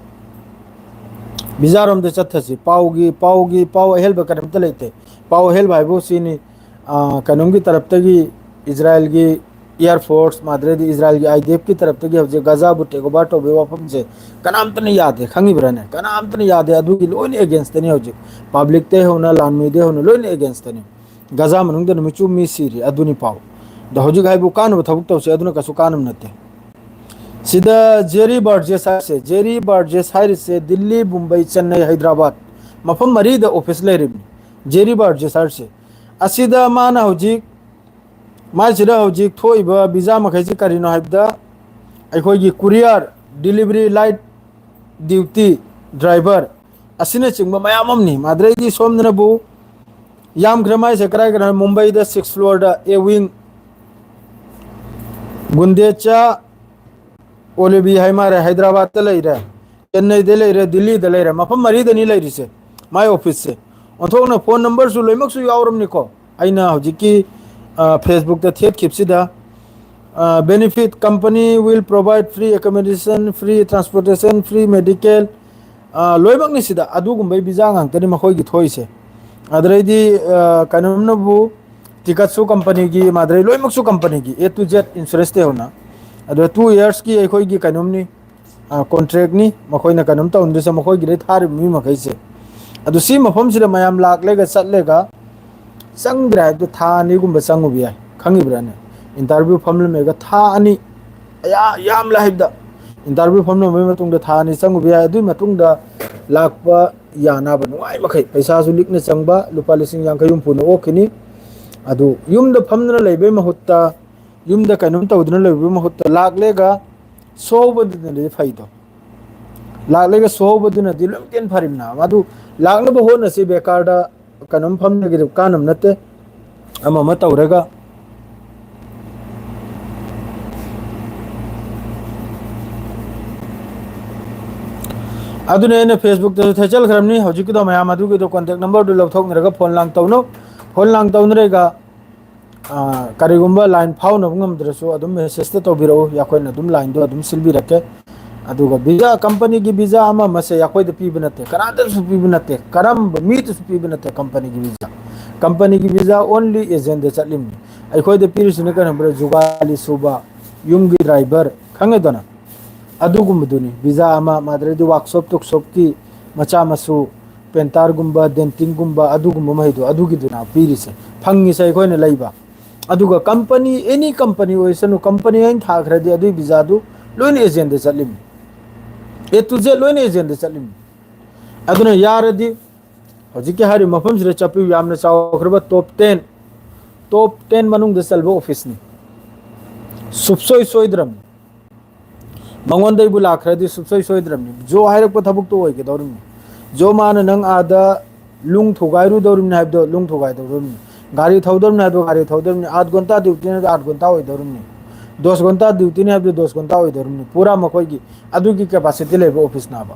ꯚꯤꯖꯥꯔꯣꯝꯗ ꯆꯠꯊꯁꯤ꯫ ꯄꯥꯎꯒꯤ, ꯄꯥꯎꯒꯤ, ꯄꯥꯎ ꯑꯍꯦꯜꯕ ꯀꯔꯤꯝꯇ ꯂꯩꯇꯦ꯫ ꯄꯥꯎ ꯑꯍꯦꯜꯕ ꯍꯥꯏꯕꯨ ꯁꯤꯅꯤ, ꯑꯥ, ꯀꯩꯅꯣꯝꯒꯤ ꯇꯔꯞꯇꯒꯤ, ꯏꯖꯔꯥꯏꯜꯒꯤ ꯏꯌꯥꯔ ꯐꯣꯔꯁ, ꯃꯥꯗ꯭ꯔꯦꯗꯤ ꯏꯖꯔꯥꯏꯜꯒꯤ ꯑꯥꯏ ꯗꯤ ꯑꯦꯐꯀꯤ ꯇꯔꯞꯇꯒꯤ ꯍꯧꯖꯤꯛ ꯒꯖꯥꯕꯨ ꯇꯦꯛ ꯑꯣꯚꯔ ꯇꯧꯕꯒꯤ ꯋꯥꯐꯝꯁꯦ ꯀꯅꯥꯝꯇꯅ ꯌꯥꯗꯦ, ꯈꯪꯉꯤꯕ꯭ꯔꯥꯅꯦ? ꯀꯅꯥꯝꯇꯅ ꯌꯥꯗꯦ꯫ ꯑꯗꯨꯒꯤ ꯂꯣꯏꯅ ꯑꯦꯒꯦꯟꯁꯇꯅꯤ ꯍꯧꯖꯤꯛ, ꯄꯕ꯭ꯂꯤꯛꯇꯩ ꯍꯧꯅ, ꯂꯥꯟꯃꯤꯗꯩ ꯍꯧꯅ ꯂꯣꯏꯅ ꯑꯦꯒꯦꯟꯁꯇꯅꯤ꯫ ꯒꯖꯥ ꯃꯅꯨꯡꯗ ꯅꯨꯃꯤꯠ ꯆꯨꯞ ꯃꯤ ꯁꯤꯔꯤ, ꯑꯗꯨꯅꯤ ꯄꯥꯎ꯫ ꯑꯗꯣ ꯍꯧꯖꯤꯛ ꯍꯥꯏꯕꯨ ꯀꯥꯟꯅꯕ ꯊꯕꯛ ꯇꯧꯁꯦ, ꯑꯗꯨꯅ ꯀꯩꯁꯨ ꯀꯥꯟꯅꯕ ꯅꯠꯇꯦ꯫ ꯁꯤꯗ ꯖꯦꯔꯤ ꯕꯔꯖꯦꯁ ꯍꯥꯏꯔꯤꯁꯦ, ꯖꯦꯔꯤ ꯕꯔꯖꯦꯁ ꯍꯥꯏꯔꯤꯁꯦ ꯗꯤꯜꯂꯤ, ꯃꯨꯝꯕꯩ, ꯆꯦꯟꯅꯩ, ꯍꯥꯏꯗ꯭ꯔꯕꯥꯗ, ꯃꯐꯝ ꯃꯔꯤꯗ ꯑꯣꯐꯤꯁ ꯂꯩꯔꯤꯕꯅꯤ ꯖꯦꯔꯤ ꯕꯔꯖꯦꯁ ꯍꯥꯏꯔꯤꯁꯦ꯫ ꯑꯁꯤꯗ ꯃꯥꯅ ꯍꯧꯖꯤꯛ, ꯃꯥꯏꯁꯤꯗ ꯍꯧꯖꯤꯛ ꯊꯣꯛꯏꯕ ꯚꯤꯖꯥ ꯃꯈꯩꯁꯤ ꯀꯔꯤꯅꯣ ꯍꯥꯏꯕꯗ, ꯑꯩꯈꯣꯏꯒꯤ courier, delivery, light duty driver ꯑꯁꯤꯅꯆꯤꯡꯕ ꯃꯌꯥꯝ ꯑꯃꯅꯤ꯫ ꯃꯗꯨꯗꯩꯗꯤ ꯁꯣꯝꯗꯅꯕꯨ ꯌꯥꯝꯈ꯭ꯔꯦ꯫ ꯃꯥꯏꯁꯦ ꯀꯔꯥꯏ ꯀꯔꯥꯏ? ꯃꯨꯝꯕꯩꯗ ꯁꯤꯛꯁ ꯐ꯭ꯂꯣꯔꯗ ꯑꯦ ꯋꯤꯡ, ꯒꯨꯟꯗꯦꯆꯥ, ꯑꯣꯂꯤꯚꯤ ꯍꯥꯏ ꯃꯥꯔꯦ, ꯍꯥꯏꯗ꯭ꯔꯕꯥꯗꯇ ꯂꯩꯔꯦ, ꯆꯦꯟꯅꯩꯗ ꯂꯩꯔꯦ, ꯗꯤꯜꯂꯤꯗ ꯂꯩꯔꯦ, ꯃꯐꯝ ꯃꯔꯤꯗꯅꯤ ꯂꯩꯔꯤꯁꯦ ꯃꯥꯏ ꯑꯣꯐꯤꯁꯁꯦ꯫ ꯑꯣꯟꯊꯣꯛꯅ ꯐꯣꯟ ꯅꯝꯕꯔꯁꯨ ꯂꯣꯏꯅꯃꯛꯁꯨ ꯌꯥꯎꯔꯝꯅꯤꯀꯣ꯫ ꯑꯩꯅ ꯍꯧꯖꯤꯛꯀꯤ, ꯑ, ꯐꯦꯁꯕꯨꯛꯇ ꯊꯦꯠꯈꯤꯕꯁꯤꯗ, Benefit: company will provide free accommodation, free transportation, free medical, ꯂꯣꯏꯅꯃꯛꯅꯤ ꯁꯤꯗ꯫ ꯑꯗꯨꯒꯨꯝꯕꯒꯤ ꯚꯤꯖꯥ ꯉꯥꯛꯇꯅꯤ ꯃꯈꯣꯏꯒꯤ ꯊꯣꯛꯏꯁꯦ꯫ ꯑꯗꯨꯗꯩꯗꯤ ꯀꯩꯅꯣꯝꯅꯕꯨ, ꯇꯤꯀꯠꯁꯨ ꯀꯝꯄꯅꯤꯒꯤ, ꯃꯥꯗ꯭ꯔꯩ ꯂꯣꯏꯅꯃꯛꯁꯨ ꯀꯝꯄꯅꯤꯒꯤ, A to Z insurance ꯇꯩ ꯍꯧꯅ꯫ ꯑꯗꯣ ꯇꯨ ꯌꯔꯁꯀꯤ ꯑꯩꯈꯣꯏꯒꯤ ꯀꯩꯅꯣꯝꯅꯤ, ꯀꯣꯟꯇ꯭ꯔꯦꯛꯅꯤ, ꯃꯈꯣꯏꯅ ꯀꯩꯅꯣꯝ ꯇꯧꯍꯟꯗꯣꯏꯁꯦ ꯃꯈꯣꯏꯒꯤꯗꯩ ꯊꯥꯔꯤꯕ ꯃꯤ ꯃꯈꯩꯁꯦ꯫ ꯑꯗꯨ ꯁꯤ ꯃꯐꯝꯁꯤꯗ ꯃꯌꯥꯝ ꯂꯥꯛꯂꯒ ꯆꯠꯂꯒ ꯆꯪꯗ꯭ꯔꯦ ꯍꯥꯏꯕꯗꯣ ꯊꯥ ꯑꯅꯤꯒꯨꯝꯕ ꯆꯪꯉꯨꯕ ꯌꯥꯏ, ꯈꯪꯉꯤꯕ꯭ꯔꯥꯅꯦ? ꯏꯟꯇꯔꯚ꯭ꯌꯨ ꯐꯝꯂꯝꯃꯦꯒ ꯊꯥ ꯑꯅꯤ, ꯑꯌꯥ-, ꯌꯥꯝꯂꯦ ꯍꯥꯏꯕꯗ ꯏꯟꯇꯔꯚ꯭ꯌꯨ ꯐꯝꯂꯝꯕꯒꯤ ꯃꯇꯨꯡꯗ ꯊꯥ ꯑꯅꯤ ꯆꯪꯉꯨꯕ ꯌꯥꯏ꯫ ꯑꯗꯨꯒꯤ ꯃꯇꯨꯡꯗ ꯂꯥꯛꯄ ꯌꯥꯅꯕ ꯅꯨꯡꯉꯥꯏ ꯃꯈꯩ, ꯄꯩꯁꯥꯁꯨ ꯂꯤꯛꯅ ꯆꯪꯕ, ꯂꯨꯄꯥ ꯂꯤꯁꯤꯡ ꯌꯥꯡꯈꯩ ꯍꯨꯝꯐꯨꯅ ꯑꯣꯛꯈꯤꯅꯤ꯫ ꯑꯗꯨ ꯌꯨꯝꯗ ꯐꯝꯗꯨꯅ ꯂꯩꯕꯒꯤ ꯃꯍꯨꯠꯇ, ꯌꯨꯝꯗ ꯀꯩꯅꯣꯝ ꯇꯧꯗꯨꯅ ꯂꯩꯕꯒꯤ ꯃꯍꯨꯠꯇ ꯂꯥꯛꯂꯦꯒ ꯁꯣꯍꯧꯕꯗꯨꯅꯗꯤ ꯐꯩꯗꯣ꯫ ꯂꯥꯛꯂꯒ ꯁꯣꯍꯧꯕꯗꯨꯅꯗꯤ ꯂꯣꯏ ꯃꯇꯦꯟ ꯐꯔꯤꯕꯅ꯫ ꯑꯗꯨ ꯂꯥꯛꯅꯕ ꯍꯣꯠꯅꯁꯤ, ꯕꯦꯀꯥꯔꯗ ꯀꯩꯅꯣꯝ ꯐꯝꯅꯒꯤꯗꯤ ꯀꯥꯟꯅꯕ ꯅꯠꯇꯦ꯫ ꯑꯃ ꯑꯃ ꯇꯧꯔꯒ ꯑꯗꯨꯅ ꯑꯩꯅ ꯐꯦꯁꯕꯨꯛꯇꯁꯨ ꯊꯦꯠꯆꯜꯈ꯭ꯔꯕꯅꯤ꯫ ꯍꯧꯖꯤꯛꯀꯤꯗꯣ ꯃꯌꯥꯝ ꯑꯗꯨꯒꯤꯗꯣ ꯀꯣꯟꯇꯦꯛ ꯅꯝꯕꯔꯗꯨ ꯂꯧꯊꯣꯛꯅꯔꯒ ꯐꯣꯟ ꯂꯥꯡ ꯇꯧꯅꯧ꯫ ꯐꯣꯟ ꯂꯥꯡ ꯇꯧꯅꯔꯒ, ꯑ, ꯀꯔꯤꯒꯨꯝꯕ ꯂꯥꯏꯟ ꯐꯥꯎꯅꯕ ꯉꯝꯗ꯭ꯔꯁꯨ ꯑꯗꯨꯝ ꯃꯦꯁꯦꯖꯇ ꯇꯧꯕꯤꯔꯛꯎ, ꯑꯩꯈꯣꯏꯅ ꯑꯗꯨꯝ ꯂꯥꯏꯟꯗꯣ ꯑꯗꯨꯝ ꯁꯤꯜꯕꯤꯔꯛꯀꯦ꯫ ꯑꯗꯨꯒ ꯚꯤꯖꯥ, ꯀꯝꯄꯅꯤꯒꯤ ꯚꯤꯖꯥ ꯑꯃ ꯑꯃꯁꯦ ꯑꯩꯈꯣꯏꯗ ꯄꯤꯕ ꯅꯠꯇꯦ, ꯀꯅꯥꯗꯁꯨ ꯄꯤꯕ ꯅꯠꯇꯦ, ꯀꯔꯝꯕ ꯃꯤꯗꯁꯨ ꯄꯤꯕ ꯅꯠꯇꯦ ꯀꯝꯄꯅꯤꯒꯤ ꯚꯤꯖꯥ꯫ ꯀꯝꯄꯅꯤꯒꯤ ꯚꯤꯖꯥ only agent ꯗ ꯆꯠꯂꯤꯕꯅꯤ꯫ ꯑꯩꯈꯣꯏꯗ ꯄꯤꯔꯤꯁꯤꯅ ꯀꯔꯝꯕ? ꯖꯨꯒꯥꯂꯤ ꯁꯨꯕ, ꯌꯨꯝꯒꯤ ꯗ꯭ꯔꯥꯏꯚꯔ, ꯈꯪꯉꯦꯗꯅ? ꯑꯗꯨꯒꯨꯝꯕꯗꯨꯅꯤ ꯚꯤꯖꯥ ꯑꯃ, ꯃꯥꯗ꯭ꯔꯗꯤ ꯋꯥꯛꯁꯣꯞ ꯇꯣꯛꯁꯣꯞꯀꯤ ꯃꯆꯥ ꯃꯁꯨ, ꯄꯦꯟꯇꯥꯔꯒꯨꯝꯕ, ꯗꯦꯟꯇꯤꯡꯒꯨꯝꯕ, ꯑꯗꯨꯒꯨꯝꯕ ꯃꯈꯩꯗꯣ, ꯑꯗꯨꯒꯤꯗꯨꯅ ꯄꯤꯔꯤꯁꯦ, ꯐꯪꯉꯤꯁꯦ ꯑꯩꯈꯣꯏꯅ ꯂꯩꯕ꯫ ꯑꯗꯨꯒ ꯀꯝꯄꯅꯤ, ꯑꯦꯅꯤ ꯀꯝꯄꯅꯤ ꯑꯣꯏꯁꯅꯨ, ꯀꯝꯄꯅꯤ ꯑꯩꯅ ꯊꯥꯈ꯭ꯔꯗꯤ ꯑꯗꯨꯒꯤ ꯚꯤꯖꯥꯗꯨ ꯂꯣꯏꯅ ꯑꯦꯖꯦꯟꯗ ꯆꯠꯂꯤꯝꯅꯤ, ꯑꯦ ꯇꯨ ꯖꯦꯠ ꯂꯣꯏꯅ ꯑꯦꯖꯦꯟꯗ ꯆꯠꯂꯤꯝꯅꯤ꯫ ꯑꯗꯨꯅ ꯌꯥꯔꯗꯤ ꯍꯧꯖꯤꯛꯀꯤ ꯍꯥꯏꯔꯤꯕ ꯃꯐꯝꯁꯤꯗ ꯆꯠꯄꯤꯌꯨ꯫ ꯌꯥꯝꯅ ꯆꯥꯎꯈ꯭ꯔꯕ ꯇꯣꯞ ꯇꯦꯟ, ꯇꯣꯞ ꯇꯦꯟ ꯃꯅꯨꯡꯗ ꯆꯜꯕ ꯑꯣꯐꯤꯁꯅꯤ꯫ ꯁꯨꯞꯁꯣꯏ ꯁꯣꯏꯗ꯭ꯔꯕꯅꯤ꯫ ꯃꯉꯣꯟꯗꯩꯕꯨ ꯂꯥꯛꯈ꯭ꯔꯗꯤ ꯁꯨꯞꯁꯣꯏ ꯁꯣꯏꯗ꯭ꯔꯕꯅꯤ꯫ ꯖꯣ ꯍꯥꯏꯔꯛꯄ ꯊꯕꯛꯇꯣ ꯑꯣꯏꯒꯗꯧꯔꯤꯕꯅꯤ꯫ ꯖꯣ ꯃꯥꯅ ꯅꯪ ꯑꯥꯗ ꯂꯨꯡ ꯊꯨꯒꯥꯏꯔꯨꯗꯧꯔꯤꯕꯅꯤ ꯍꯥꯏꯕꯗꯣ ꯂꯨꯡ ꯊꯨꯒꯥꯏꯗꯧꯔꯤꯕꯅꯤ꯫ ꯒꯥꯔꯤ ꯊꯧꯗꯧꯔꯤꯕꯅꯤ ꯍꯥꯏꯕꯗꯣ ꯒꯥꯔꯤ ꯊꯧꯗꯧꯔꯤꯕꯅꯤ꯫ ꯑꯥꯠ ꯒꯣꯟꯇꯥ ꯗ꯭ꯌꯨꯇꯤꯅꯤ ꯍꯥꯏꯕꯗꯣ ꯑꯥꯠ ꯒꯣꯟꯇꯥ ꯑꯣꯏꯗꯧꯔꯤꯕꯅꯤ꯫ ꯗꯣꯁ ꯒꯣꯟꯇꯥ ꯗ꯭ꯌꯨꯇꯤꯅꯤ ꯍꯥꯏꯕꯗꯣ ꯗꯣꯁ ꯒꯣꯟꯇꯥ ꯑꯣꯏꯗꯧꯔꯤꯕꯅꯤ꯫ ꯄꯨꯔꯥ ꯃꯈꯣꯏꯒꯤ ꯑꯗꯨꯒꯤ ꯀꯦꯄꯥꯁꯤꯇꯤ ꯂꯩꯕ ꯑꯣꯐꯤꯁꯅꯦꯕ,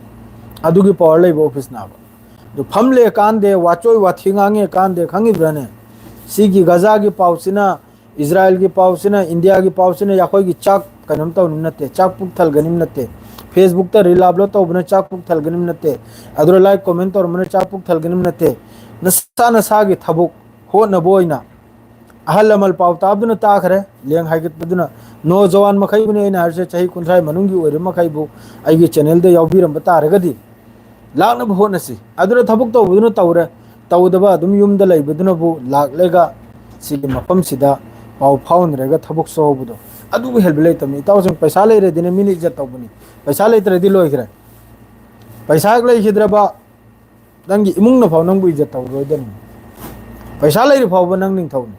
ꯑꯗꯨꯒꯤ ꯄꯋꯥꯔ ꯂꯩꯕ ꯑꯣꯐꯤꯁꯅꯦꯕ꯫ ꯑꯗꯨ ꯐꯝ ꯂꯩꯀꯥꯟꯗꯦ, ꯋꯥꯆꯣꯏ ꯋꯥꯊꯤ ꯉꯥꯡꯉꯦ ꯀꯥꯟꯗꯦ, ꯈꯪꯉꯤꯕ꯭ꯔꯥꯅꯦ? ꯁꯤꯒꯤ ꯒꯖꯥꯒꯤ ꯄꯥꯎꯁꯤꯅ ꯏꯖꯔꯥꯏꯜꯒꯤ ꯄꯥꯎꯁꯤꯅ, ꯏꯟꯗꯤꯌꯥꯒꯤ ꯄꯥꯎꯁꯤꯅ ꯑꯩꯈꯣꯏꯒꯤ ꯆꯥꯛ ꯀꯩꯅꯣꯝ ꯇꯧꯅꯤꯝ ꯅꯠꯇꯦ, ꯆꯥꯛ ꯄꯨꯛ ꯊꯜꯒꯅꯤꯝ ꯅꯠꯇꯦ꯫ ꯐꯦꯁꯕꯨꯛꯇ ꯔꯤꯜ ꯑꯞꯂꯣꯗ ꯇꯧꯕꯅ ꯆꯥꯛ ꯄꯨꯛ ꯊꯜꯒꯅꯤꯝ ꯅꯠꯇꯦ꯫ ꯑꯗꯨꯗ ꯂꯥꯏꯛ ꯀꯣꯃꯦꯟ ꯇꯧꯔꯝꯕꯅ ꯆꯥꯛ ꯄꯨꯛ ꯊꯜꯒꯅꯤꯝ ꯅꯠꯇꯦ꯫ ꯅꯁꯥ ꯅꯁꯥꯒꯤ ꯊꯕꯛ ꯍꯣꯠꯅꯕ ꯑꯣꯏꯅ ꯑꯍꯜ ꯂꯃꯟ ꯄꯥꯎ ꯇꯥꯕꯗꯨꯅ ꯇꯥꯈ꯭ꯔꯦ, ꯂꯦꯡ ꯍꯥꯏꯒꯠꯄꯗꯨꯅ꯫ ꯅꯣ ꯖꯋꯥꯟ ꯃꯈꯩꯕꯨꯅꯤ ꯑꯩꯅ ꯍꯥꯏꯔꯤꯁꯦ, ꯆꯍꯤ ꯀꯨꯟꯊ꯭ꯔꯥ ꯃꯅꯨꯡꯒꯤ ꯑꯣꯏꯔꯤꯕ ꯃꯈꯩꯕꯨ ꯑꯩꯒꯤ ꯆꯦꯅꯦꯜꯗ ꯌꯥꯎꯕꯤꯔꯝꯕ ꯇꯥꯔꯒꯗꯤ ꯂꯥꯛꯅꯕ ꯍꯣꯠꯅꯁꯤ꯫ ꯑꯗꯨꯅ ꯊꯕꯛ ꯇꯧꯕꯗꯨꯅ ꯇꯧꯔꯦ, ꯇꯧꯗꯕ ꯑꯗꯨꯝ ꯌꯨꯝꯗ ꯂꯩꯕꯗꯨꯅꯕꯨ ꯂꯥꯛꯂꯒ ꯁꯤꯒꯤ ꯃꯐꯝꯁꯤꯗ ꯄꯥꯎ ꯐꯥꯎꯅꯔꯒ ꯊꯕꯛ ꯁꯨꯍꯧꯕꯗꯣ, ꯑꯗꯨꯕꯨ ꯍꯦꯟꯕ ꯂꯩꯇꯕꯅꯤ꯫ ꯏꯇꯥꯎꯁꯤꯡ, ꯄꯩꯁꯥ ꯂꯩꯔꯗꯤꯅꯦ ꯃꯤꯅ ꯏꯖꯠ ꯇꯧꯕꯅꯤ, ꯄꯩꯁꯥ ꯂꯩꯇ꯭ꯔꯗꯤ ꯂꯣꯏꯈ꯭ꯔꯦ꯫ ꯄꯩꯁꯥ ꯍꯦꯛ ꯂꯩꯈꯤꯗ꯭ꯔꯕ, ꯅꯪꯒꯤ ꯏꯃꯨꯡꯅ ꯐꯥꯎ ꯅꯪꯕꯨ ꯏꯖꯠ ꯇꯧꯔꯣꯏꯗꯕꯅꯤ꯫ ꯄꯩꯁꯥ ꯂꯩꯔꯤ ꯐꯥꯎꯕ ꯅꯪ ꯅꯤꯡꯊꯧꯅꯤ꯫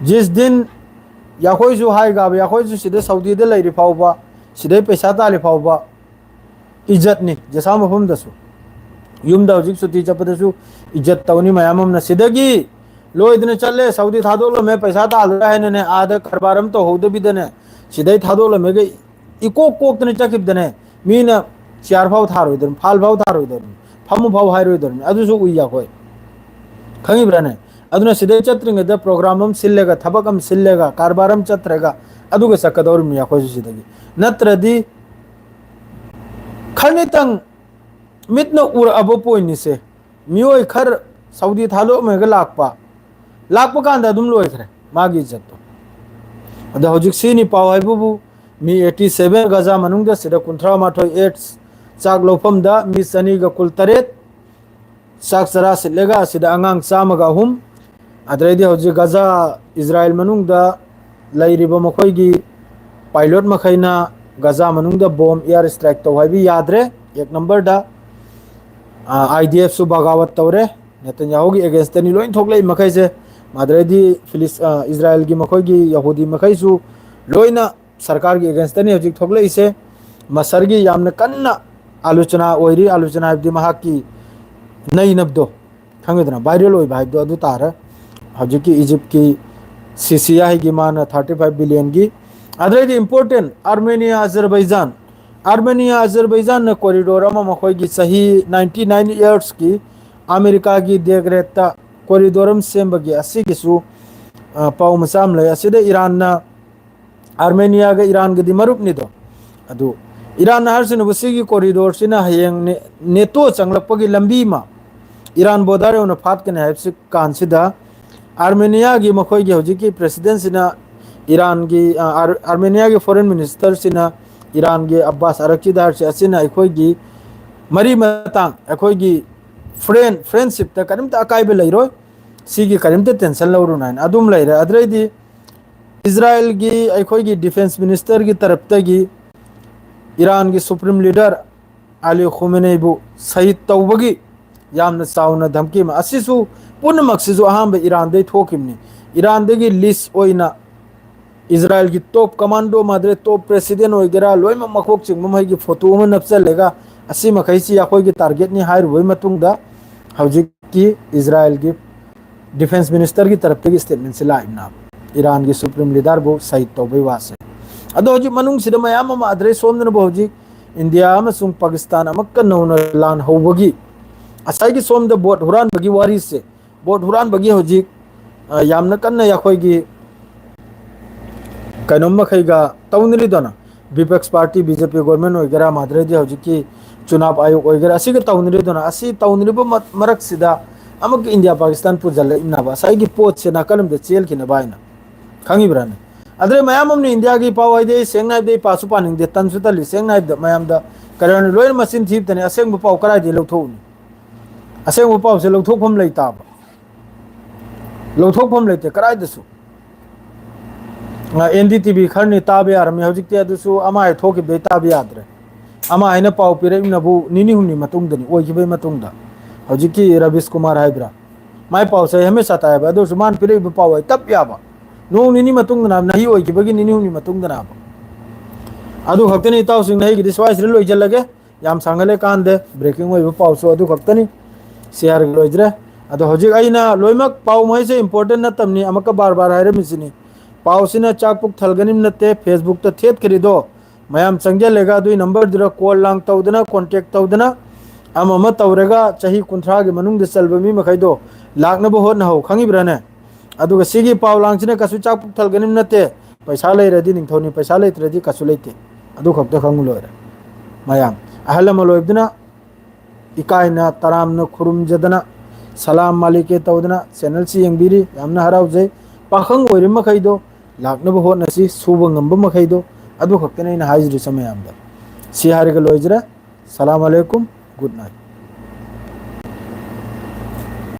ꯖꯤꯁ ꯗꯤꯟ ꯌꯥꯈꯣꯏꯁꯨ ꯍꯥꯏꯒꯕ, ꯌꯥꯈꯣꯏꯁꯨ ꯁꯤꯗ ꯁꯥꯎꯗꯤꯗ ꯂꯩꯔꯤ ꯐꯥꯎꯕ, ꯁꯤꯗꯩ ꯄꯩꯁꯥ ꯇꯥꯜꯂꯤ ꯐꯥꯎꯕ ꯏꯖꯠꯅꯤ꯫ ꯖꯁꯥ ꯃꯐꯝꯗꯁꯨ, ꯌꯨꯝꯗ ꯍꯧꯖꯤꯛ ꯁꯨꯇꯤ ꯆꯠꯄꯗꯁꯨ ꯏꯖꯠ ꯇꯧꯅꯤ ꯃꯌꯥꯝ ꯑꯃꯅ꯫ ꯁꯤꯗꯒꯤ ꯂꯣꯏꯗꯅ ꯆꯠꯂꯦ, ꯁꯥꯎꯗꯤ ꯊꯥꯗꯣꯛꯂꯝꯃꯦ, ꯄꯩꯁꯥ ꯇꯥꯜꯂꯨꯔꯦ ꯍꯥꯏꯅꯅꯦ, ꯑꯥꯗ ꯀꯔꯕꯥꯔ ꯑꯃ ꯇꯧꯍꯧꯗꯕꯤꯗꯅꯦ, ꯁꯤꯗꯩ ꯊꯥꯗꯣꯛꯂꯝꯃꯒ ꯏꯀꯣꯛ ꯀꯣꯛꯇꯅ ꯆꯠꯈꯤꯕꯗꯅꯦ, ꯃꯤꯅ ꯆꯤꯌꯥꯔ ꯐꯥꯎ ꯊꯥꯔꯣꯏꯗꯧꯔꯤꯕꯅꯤ, ꯐꯥꯜ ꯐꯥꯎ ꯊꯥꯔꯣꯏꯗꯧꯔꯤꯕꯅꯤ, ꯐꯝꯃꯨ ꯐꯥꯎ ꯍꯥꯏꯔꯣꯏꯗꯧꯔꯤꯕꯅꯤ꯫ ꯑꯗꯨꯁꯨ ꯎꯏ ꯑꯩꯈꯣꯏ, ꯈꯪꯉꯤꯕ꯭ꯔꯥꯅꯦ? ꯑꯗꯨꯅ ꯁꯤꯗꯩ ꯆꯠꯇ꯭ꯔꯤꯉꯩꯗ ꯄ꯭ꯔꯣꯒ꯭ꯔꯥꯝ ꯑꯃ ꯁꯤꯜꯂꯒ, ꯊꯕꯛ ꯑꯃ ꯁꯤꯜꯂꯒ, ꯀꯔꯕꯥꯔ ꯑꯃ ꯆꯠꯇ꯭ꯔꯒ ꯑꯗꯨꯒ ꯆꯠꯀꯗꯧꯔꯤꯕꯅꯤ ꯑꯩꯈꯣꯏꯁꯨ ꯁꯤꯗꯒꯤ꯫ ꯅꯠꯇ꯭ꯔꯗꯤ ꯈꯔꯅꯤꯇꯪ ꯃꯤꯠꯅ ꯎꯔꯛꯑꯕ ꯄꯣꯏꯟꯅꯤꯁꯦ꯫ ꯃꯤꯑꯣꯏ ꯈꯔ ꯁꯥꯎꯗꯤ ꯊꯥꯗꯣꯛꯑꯝꯃꯒ ꯂꯥꯛꯄ, ꯂꯥꯛꯄ ꯀꯥꯟꯗ ꯑꯗꯨꯝ ꯂꯣꯏꯈ꯭ꯔꯦ ꯃꯥꯒꯤ ꯏꯖꯠꯇꯣ꯫ ꯑꯗꯣ ꯍꯧꯖꯤꯛ ꯁꯤꯅꯤ ꯄꯥꯎ ꯍꯥꯏꯕꯕꯨ, ꯃꯤ ꯑꯩꯠꯇꯤ ꯁꯚꯦꯟ, ꯒꯖꯥ ꯃꯅꯨꯡꯗ ꯁꯤꯗ ꯀꯨꯟꯊ꯭ꯔꯥ ꯃꯥꯊꯣꯏ, ꯑꯦꯠꯁ ꯆꯥꯛ ꯂꯧꯐꯝꯗ ꯃꯤ ꯆꯅꯤꯒ ꯀꯨꯟ ꯇꯔꯦꯠ ꯆꯥꯛ ꯆꯔꯥ ꯁꯤꯠꯂꯒ ꯑꯁꯤꯗ ꯑꯉꯥꯡ ꯆꯥꯝꯃꯒ ꯑꯍꯨꯝ, ꯑꯗꯩꯗꯤ ꯍꯧꯖꯤꯛ ꯒꯖꯥ, ꯏꯖꯔꯥꯏꯜ ꯃꯅꯨꯡꯗ ꯂꯩꯔꯤꯕ ꯃꯈꯣꯏꯒꯤ ꯄꯥꯏꯂꯣꯠ ꯃꯈꯩꯅ ꯒꯖꯥ ꯃꯅꯨꯡꯗ ꯕꯣꯝ ꯑꯦꯌꯥꯔ ꯁ꯭ꯇ꯭ꯔꯥꯏꯛ ꯇꯧ ꯍꯥꯏꯕ ꯌꯥꯗ꯭ꯔꯦ, ꯑꯦꯛ ꯅꯝꯕꯔꯗ꯫ ꯑꯥꯏ ꯗꯤ ꯑꯦꯐꯁꯨ ꯕꯒꯥꯋꯠ ꯇꯧꯔꯦ, ꯅꯦꯇꯟꯌꯥꯍꯨꯒꯤ ꯑꯦꯒꯦꯟꯁꯇꯅꯤ ꯂꯣꯏ ꯊꯣꯛꯂꯛꯏ ꯃꯈꯩꯁꯦ꯫ ꯑꯗꯩꯗꯤ ꯐꯤꯂꯤꯁ-, ꯑ, ꯏꯖꯔꯥꯏꯜꯒꯤ ꯃꯈꯣꯏꯒꯤ ꯌꯍꯨꯗꯤ ꯃꯈꯩꯁꯨ ꯂꯣꯏꯅ ꯁꯔꯀꯥꯔꯒꯤ ꯑꯦꯒꯦꯟꯁꯇꯅꯤ ꯍꯧꯖꯤꯛ ꯊꯣꯛꯂꯛꯏꯁꯦ꯫ ꯃꯁꯔꯒꯤ ꯌꯥꯝꯅ ꯀꯟꯅ ꯑꯥꯂꯣꯆꯅꯥ ꯑꯣꯏꯔꯤ, ꯑꯥꯂꯣꯆꯅꯥ ꯍꯥꯏꯕꯗꯤ ꯃꯍꯥꯛꯀꯤ ꯅꯩꯅꯕꯗꯣ, ꯈꯪꯉꯤꯗꯅ, ꯚꯥꯏꯔꯦꯜ ꯑꯣꯏꯕ ꯍꯥꯏꯕꯗꯣ ꯑꯗꯨ ꯇꯥꯔꯦ꯫ ꯍꯧꯖꯤꯛꯀꯤ ꯏꯖꯤꯞꯀꯤ ꯁꯤꯁꯤꯌꯥ ꯍꯥꯏꯒꯤ ꯃꯥꯅ ꯊꯥꯔꯇꯤ ꯐꯥꯏꯚ ꯕꯤꯂꯤꯌꯟꯒꯤ꯫ ꯑꯗꯩꯗꯤ ꯏꯝꯄꯣꯔꯇꯦꯟ, ꯑꯥꯔꯃꯦꯅꯤꯌꯥ, ꯑꯖꯔꯕꯩꯖꯥꯟ꯫ ꯑꯥꯔꯃꯦꯅꯤꯌꯥ, ꯑꯖꯔꯕꯩꯖꯥꯟꯅ ꯀꯣꯔꯤꯗꯣꯔ ꯑꯃ ꯃꯈꯣꯏꯒꯤ ꯆꯍꯤ ꯅꯥꯏꯟꯇꯤ ꯅꯥꯏꯟ ꯏꯌꯔꯁꯀꯤ ꯑꯃꯦꯔꯤꯀꯥꯒꯤ ꯗꯦꯒ꯭ꯔꯦꯠꯇ ꯀꯣꯔꯤꯗꯣꯔ ꯑꯃ ꯁꯦꯝꯕꯒꯤ ꯑꯁꯤꯒꯤꯁꯨ ꯑ, ꯄꯥꯎ ꯃꯆꯥ ꯑꯃ ꯂꯩ꯫ ꯑꯁꯤꯗ ꯏꯔꯥꯟꯅ, ꯑꯥꯔꯃꯦꯅꯤꯌꯥꯒ ꯏꯔꯥꯟꯒꯗꯤ ꯃꯔꯨꯞꯅꯤꯗꯣ꯫ ꯑꯗꯨ ꯏꯔꯥꯟꯅ ꯍꯥꯏꯔꯤꯁꯤꯅꯕꯨ ꯁꯤꯒꯤ ꯀꯣꯔꯤꯗꯣꯔꯁꯤꯅ ꯍꯌꯦꯡ ꯅꯦ-, ꯅꯦꯇꯣ ꯆꯪꯂꯛꯄꯒꯤ ꯂꯝꯕꯤ ꯑꯃ, ꯏꯔꯥꯟ ꯕꯣꯔꯗꯔ ꯌꯧꯅ ꯐꯥꯠꯀꯅꯤ ꯍꯥꯏꯕꯁꯤ ꯀꯥꯟꯁꯤꯗ, ꯑꯥꯔꯃꯦꯅꯤꯌꯥꯒꯤ ꯃꯈꯣꯏꯒꯤ ꯍꯧꯖꯤꯛꯀꯤ ꯄ꯭ꯔꯦꯁꯤꯗꯦꯟꯁꯤꯅ ꯏꯔꯥꯟꯒꯤ, ꯑ, ꯑꯥꯔ-, ꯑꯥꯔꯃꯦꯅꯤꯌꯥꯒꯤ ꯐꯣꯔꯦꯟ ꯃꯤꯅꯤꯁꯇꯔꯁꯤꯅ ꯏꯔꯥꯟꯒꯤ ꯑꯕꯥꯁ ꯑꯔꯛꯆꯤꯗꯥꯔꯁꯤ ꯑꯁꯤꯅ ꯑꯩꯈꯣꯏꯒꯤ ꯃꯔꯤ ꯃꯇꯥꯡ, ꯑꯩꯈꯣꯏꯒꯤ ꯐ꯭ꯔꯦꯟ, ꯐ꯭ꯔꯦꯟꯁꯤꯞꯇ ꯀꯔꯤꯝꯇ ꯑꯀꯥꯏꯕ ꯂꯩꯔꯣꯏ, ꯁꯤꯒꯤ ꯀꯔꯤꯝꯇ ꯇꯦꯟꯁꯟ ꯂꯧꯔꯨꯅꯨ ꯍꯥꯏꯅ ꯑꯗꯨꯝ ꯂꯩꯔꯦ꯫ ꯑꯗꯨꯗꯩꯗꯤ ꯏꯖꯔꯥꯌꯦꯜꯒꯤ ꯑꯩꯈꯣꯏꯒꯤ ꯗꯤꯐꯦꯟꯁ ꯃꯤꯅꯤꯁꯇꯔꯒꯤ ꯇꯔꯞꯇꯒꯤ ꯏꯔꯥꯟꯒꯤ ꯁꯨꯄ꯭ꯔꯤꯝ ꯂꯤꯗꯔ ꯑꯂꯤ ꯈꯣꯃꯦꯅꯦꯕꯨ ꯁꯍꯤꯗ ꯇꯧꯕꯒꯤ ꯌꯥꯝꯅ ꯆꯥꯎꯅ ꯙꯝꯀꯤ ꯑꯃ, ꯑꯁꯤꯁꯨ ꯄꯨꯝꯅꯃꯛꯁꯤꯁꯨ ꯑꯍꯥꯟꯕ ꯏꯔꯥꯟꯗꯩ ꯊꯣꯛꯈꯤꯕꯅꯤ꯫ ꯏꯔꯥꯟꯗꯒꯤ ꯂꯤꯁ ꯑꯣꯏꯅ ꯏꯖꯔꯥꯌꯦꯜꯒꯤ ꯇꯣꯞ ꯀꯃꯥꯟꯗꯣ ꯃꯥꯗ꯭ꯔꯦ, ꯇꯣꯞ ꯄ꯭ꯔꯦꯁꯤꯗꯦꯟ ꯑꯣꯏꯒꯦꯔꯥ, ꯂꯣꯏꯅꯃꯛ ꯃꯀꯣꯛ ꯆꯤꯡꯕ ꯃꯈꯩꯒꯤ ꯐꯣꯇꯣ ꯑꯃ ꯅꯞꯆꯜꯂꯒ, ꯑꯁꯤ ꯃꯈꯩꯁꯤ ꯑꯩꯈꯣꯏꯒꯤ ꯇꯥꯔꯒꯦꯠꯅꯤ ꯍꯥꯏꯔꯨꯕꯒꯤ ꯃꯇꯨꯡꯗ, ꯍꯧꯖꯤꯛꯀꯤ ꯏꯖꯔꯥꯌꯦꯜꯒꯤ ꯗꯤꯐꯦꯟꯁ ꯃꯤꯅꯤꯁꯇꯔꯒꯤ ꯇꯔꯞꯇꯒꯤ ꯁ꯭ꯇꯦꯠꯃꯦꯟꯁꯤ ꯂꯥꯛꯏꯕꯅ, ꯏꯔꯥꯟꯒꯤ ꯁꯨꯄ꯭ꯔꯤꯝ ꯂꯤꯗꯔꯕꯨ ꯁꯍꯤꯗ ꯇꯧꯕꯩ ꯋꯥꯁꯦ꯫ ꯑꯗꯣ ꯍꯧꯖꯤꯛ ꯃꯅꯨꯡꯁꯤꯗ ꯃꯌꯥꯝ ꯑꯃ ꯑꯗ꯭ꯔꯦꯁ ꯁꯣꯝꯗꯅꯕ ꯍꯧꯖꯤꯛ ꯏꯟꯗꯤꯌꯥ ꯑꯃꯁꯨꯡ ꯄꯥꯀꯤꯁꯇꯥꯟ ꯑꯃꯨꯛꯀ ꯅꯧꯅ ꯂꯥꯟ ꯍꯧꯕꯒꯤ ꯉꯁꯥꯏꯒꯤ ꯁꯣꯝꯗ ꯚꯣꯠ ꯍꯨꯔꯥꯟꯕꯒꯤ ꯋꯥꯔꯤꯁꯦ, ꯚꯣꯠ ꯍꯨꯔꯥꯟꯕꯒꯤ ꯍꯧꯖꯤꯛ, ꯑ, ꯌꯥꯝꯅ ꯀꯟꯅ ꯑꯩꯈꯣꯏꯒꯤ ꯀꯩꯅꯣꯝ ꯃꯈꯩꯒ ꯇꯧꯅꯔꯤꯗꯅ, ꯕꯤꯄꯦꯛꯁ ꯄꯥꯔꯇꯤ, ꯕꯤ ꯖꯦ ꯄꯤ ꯒꯣꯔꯃꯦꯟ ꯑꯣꯏꯒꯦꯔꯥ, ꯃꯥꯗ꯭ꯔꯗꯤ ꯍꯧꯖꯤꯛꯀꯤ ꯆꯨꯅꯥꯞ ꯑꯥꯌꯣꯒ ꯑꯣꯏꯒꯦꯔꯥ, ꯑꯁꯤꯒ ꯇꯧꯅꯔꯤꯗꯅ, ꯑꯁꯤ ꯇꯧꯅꯔꯤꯕ ꯃ-, ꯃꯔꯛꯁꯤꯗ ꯑꯃꯨꯛꯀ ꯏꯟꯗꯤꯌꯥ ꯄꯥꯀꯤꯁꯇꯥꯟ ꯄꯨꯁꯤꯜꯂꯛꯏꯅꯕ, ꯉꯁꯥꯏꯒꯤ ꯄꯣꯠꯁꯦ ꯅꯥꯀꯜ ꯑꯃꯗ ꯆꯦꯜꯈꯤꯅꯕ ꯍꯥꯏꯅ꯫ ꯈꯪꯉꯤꯕ꯭ꯔꯥꯅꯦ? ꯑꯗꯩ ꯃꯌꯥꯝ ꯑꯃꯅ ꯏꯟꯗꯤꯌꯥꯒꯤ ꯄꯥꯎ ꯍꯥꯏꯗꯤ ꯑꯩ ꯁꯦꯡꯅ ꯍꯥꯏꯕꯗꯤ ꯑꯩ ꯄꯥꯁꯨ ꯄꯥꯅꯤꯡꯗꯦ, ꯇꯟꯁꯨ ꯇꯜꯂꯤ꯫ ꯁꯦꯡꯅ ꯍꯥꯏꯕꯗ ꯃꯌꯥꯝꯗ ꯀꯔꯤꯅꯣ ꯂꯣꯏꯅ ꯃꯆꯤꯟ ꯊꯤꯕꯇꯅꯤ꯫ ꯑꯁꯦꯡꯕ ꯄꯥꯎ ꯀꯗꯥꯏꯗꯒꯤ ꯂꯧꯊꯣꯛꯎꯅꯤ? ꯑꯁꯦꯡꯕ ꯄꯥꯎꯁꯦ ꯂꯧꯊꯣꯛꯐꯝ ꯂꯩꯇꯥꯕ, ꯂꯧꯊꯣꯛꯐꯝ ꯂꯩꯇꯦ ꯀꯗꯥꯏꯗꯁꯨ꯫ ꯑꯦꯟ ꯗꯤ ꯇꯤ ꯚꯤ ꯈꯔꯅꯤ ꯇꯥꯕ ꯌꯥꯔꯝꯃꯤ, ꯍꯧꯖꯤꯛꯇꯤ ꯑꯗꯨꯁꯨ ꯑꯃ ꯍꯥꯏ ꯊꯣꯛꯈꯤꯕꯗꯩ ꯇꯥꯕ ꯌꯥꯗ꯭ꯔꯦ꯫ ꯑꯃ ꯍꯥꯏꯅ ꯄꯥꯎ ꯄꯤꯔꯛꯏꯕꯅꯕꯨ ꯅꯤꯅꯤ ꯍꯨꯝꯅꯤ ꯃꯇꯨꯡꯗꯅꯤ, ꯑꯣꯏꯈꯤꯕꯒꯤ ꯃꯇꯨꯡꯗ꯫ ꯍꯧꯖꯤꯛꯀꯤ ꯔꯕꯤꯁ ꯀꯨꯃꯥꯔ ꯍꯥꯏꯕ꯭ꯔꯥ, ꯃꯥꯏ ꯄꯥꯎꯁꯦ ꯑꯩ ꯍꯃꯦꯁꯥ ꯇꯥꯏꯌꯦꯕ, ꯑꯗꯨ ꯑꯣꯏꯔꯁꯨ ꯃꯥꯅ ꯄꯤꯔꯛꯏꯕ ꯄꯥꯎ ꯑꯩ ꯇꯞ ꯌꯥꯕ, ꯅꯣꯡ ꯅꯤꯅꯤ ꯃꯇꯨꯡꯗꯅ, ꯅꯍꯤ ꯑꯣꯏꯈꯤꯕꯒꯤ ꯅꯤꯅꯤ ꯍꯨꯝꯅꯤ ꯃꯇꯨꯡꯗꯅꯕ꯫ ꯑꯗꯨ ꯈꯛꯇꯅꯤ ꯏꯇꯥꯎꯁꯤꯡ, ꯅꯍꯤꯒꯤꯗꯤ ꯁ꯭ꯋꯥꯏꯁꯤꯗ ꯂꯣꯏꯁꯤꯜꯂꯒꯦ꯫ ꯌꯥꯝ ꯁꯥꯡꯍꯜꯂꯦ ꯀꯥꯟꯗꯦ, ꯕ꯭ꯔꯦꯀꯤꯡ ꯑꯣꯏꯕ ꯄꯥꯎꯁꯨ ꯑꯗꯨ ꯈꯛꯇꯅꯤ꯫ ꯁꯤꯌꯥꯔꯒꯤ ꯂꯣꯏꯗ꯭ꯔꯦ꯫ ꯑꯗꯣ ꯍꯧꯖꯤꯛ ꯑꯩꯅ ꯂꯣꯏꯅꯃꯛ ꯄꯥꯎ ꯃꯩꯁꯦ ꯏꯝꯄꯣꯔꯇꯦꯟ ꯅꯠꯇꯕꯅꯤ, ꯑꯃꯨꯛꯀ ꯕꯥꯔ ꯕꯥꯔ ꯍꯥꯏꯔꯝꯃꯤꯁꯤꯅꯤ꯫ ꯄꯥꯎꯁꯤꯅ ꯆꯥꯛ ꯄꯨꯛ ꯊꯜꯒꯅꯤꯕ ꯅꯠꯇꯦ, ꯐꯦꯁꯕꯨꯛꯇ ꯊꯦꯠꯈ꯭ꯔꯤꯗꯣ ꯃꯌꯥꯝ ꯆꯪꯁꯤꯜꯂꯒ ꯑꯗꯨꯒꯤ ꯅꯝꯕꯔꯗꯨꯗ ꯀꯣꯜ ꯂꯥꯡ ꯇꯧꯗꯅ, ꯀꯣꯟꯇꯦꯛ ꯇꯧꯗꯅ, ꯑꯃ ꯑꯃ ꯇꯧꯔꯒ ꯆꯍꯤ ꯀꯨꯟꯊ꯭ꯔꯥꯒꯤ ꯃꯅꯨꯡꯗ ꯆꯜꯕ ꯃꯤ ꯃꯈꯩꯗꯣ ꯂꯥꯛꯅꯕ ꯍꯣꯠꯅꯍꯧ, ꯈꯪꯉꯤꯕ꯭ꯔꯥꯅꯦ? ꯑꯗꯨꯒ ꯁꯤꯒꯤ ꯄꯥꯎ ꯂꯥꯡꯁꯤꯅ ꯀꯩꯁꯨ ꯆꯥꯛ ꯄꯨꯛ ꯊꯜꯒꯅꯤꯕ ꯅꯠꯇꯦ꯫ ꯄꯩꯁꯥ ꯂꯩꯔꯗꯤ ꯅꯤꯡꯊꯧꯅꯤ, ꯄꯩꯁꯥ ꯂꯩꯇ꯭ꯔꯗꯤ ꯀꯩꯁꯨ ꯂꯩꯇꯦ꯫ ꯑꯗꯨ ꯈꯛꯇ ꯈꯪꯉꯨ ꯂꯣꯏꯔꯦ꯫ ꯃꯌꯥꯝ ꯑꯍꯜ ꯂꯃꯟ ꯑꯣꯏꯕꯗꯨꯅ ꯏꯀꯥꯏꯅ ꯇꯔꯥꯝꯅ ꯈꯨꯔꯨꯝꯖꯗꯅ, ꯁꯂꯥꯝ ꯑꯂꯤꯀꯦ ꯇꯧꯗꯅ ꯆꯦꯅꯦꯜꯁꯤ ꯌꯦꯡꯕꯤꯔꯤ꯫ ꯌꯥꯝꯅ ꯍꯔꯥꯎꯖꯩ꯫ ꯄꯥꯈꯪ ꯑꯣꯏꯔꯤ ꯃꯈꯩꯗꯣ ꯂꯥꯛꯅꯕ ꯍꯣꯠꯅꯁꯤ, ꯁꯨꯕ ꯉꯝꯕ ꯃꯈꯩꯗꯣ꯫ ꯑꯗꯨ ꯈꯛꯇꯅꯤ ꯑꯩꯅ ꯍꯥꯏꯖꯔꯤꯁꯦ ꯃꯌꯥꯝꯗ꯫ ꯁꯤ ꯍꯥꯏꯔꯒ ꯂꯣꯏꯖꯔꯦ꯫ ꯁꯂꯥꯝ ꯑꯂꯩꯀꯨꯝ, ꯒꯨꯗ ꯅꯥꯏꯠ꯫